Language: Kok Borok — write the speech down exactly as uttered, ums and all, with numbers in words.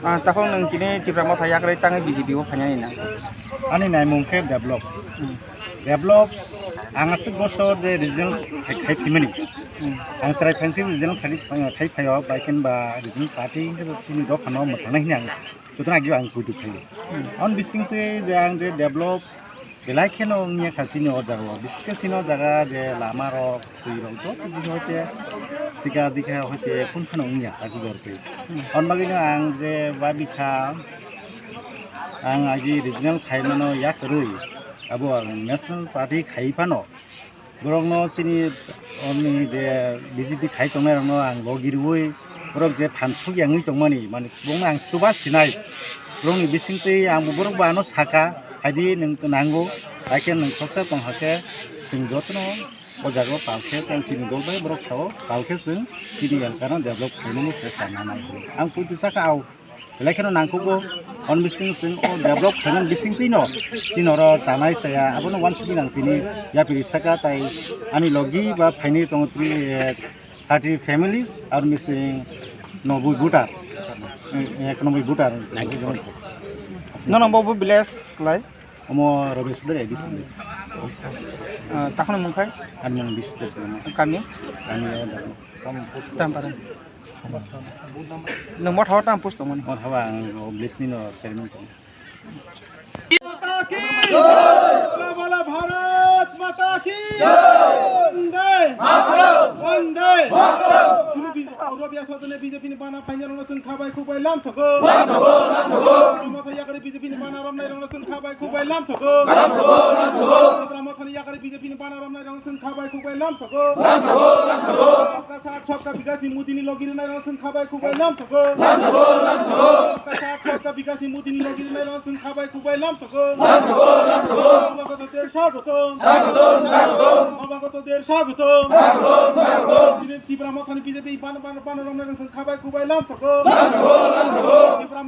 Ah, takhuk nwng tini Tipra Motha yakarwi tangwi B J P o phainani na? Ani naimung khe develop. Hmm. Develop, ang aswk bosor je regional khai, khai phimani. Hmm. Ang chwrai phainsi regional khai, khai phaio, bai khe ba regional party hinkhe chini dophano mwthangnai hwnwi ang jotono agi ang puitu phaio. Hmm. Aboni bisingtwi je ang je develop belai kheno wngya kha chini o jaga o, bises khe chini o jaga je lama rok, twi rok joto kisa hoite sika dikha hoite kun phano wngya kaisa jor twi. Hmm. Aboni bagwino ang je babikha, ang agi regional khai mano yakarwi, abo ang national party khai phano, borokno chini oni je B J P khai tongnai rokno ang logi rwui, borok je phan suk yangwi tongmani, mani bongno ang chuba sinai, borokni bisingtwi ang bo borok bo ano saka, haidi nwng nango, haikhe nwng khoroksa tong hakhe chwng jotono o jaga o pal khe tei chini dol bai borok sao, pal khe chwng chini elkano develop khainani se sananai. Ang poito saka au. Belai kheno nangkukgo, on bising sing o develop khaimani bisingtwino chini oro chanai chaya, abono uansukgwi nang tini yapri saka tai ani logi ba phaini tongo twi, eh, thirty families, ar mising noboi voter, eh, ek noboi voter. Nono bobo village klai? Omo Robeswar A D C village. Ah, takhno mungkhai? Ani mung Biswajit Debbarma. Kami? Kami o jaga. Tampara. Nwng motha o tam post tongmani? Motha o ang o village ni no chairman tong. माता की जय। बोला बोला भारत माता की जय। वंदे मातरम। वंदे Mataram. Tini B J P, Europe ya sotene B J P ni bana painjak rokno chwng khabai khukbai lamsoko. Lamsoko, lamsoko. Motha yakari B J P ni bana romnai rokno chwng khabai khukbai lamsoko. Lamsoko, lamsoko. Motha ni yakari B J P ni bana romnai rokno chwng khabai khukbai lamsoko. Lamsoko, lamsoko. Sabka saath, sabka vikas ni Modi ni logi rwnai rokno chwng khabai khukbai lamsoko. Lamsoko, lamsoko. Sabka saath, sabka vikas ni Modi ni logi rwnai rokno chwng khabai khukbai lamsoko. Lamsoko, lamsoko. Nabagatoder swagotom. Swagotom, swagotom. Nabagatoder swagotom. Swagotom, swagotom. Tini Tipra Mothani B J P ban, ban, ban romnai rokno chwng khabai khukbai lamsoko. Lamsoko, lamsoko. Tipra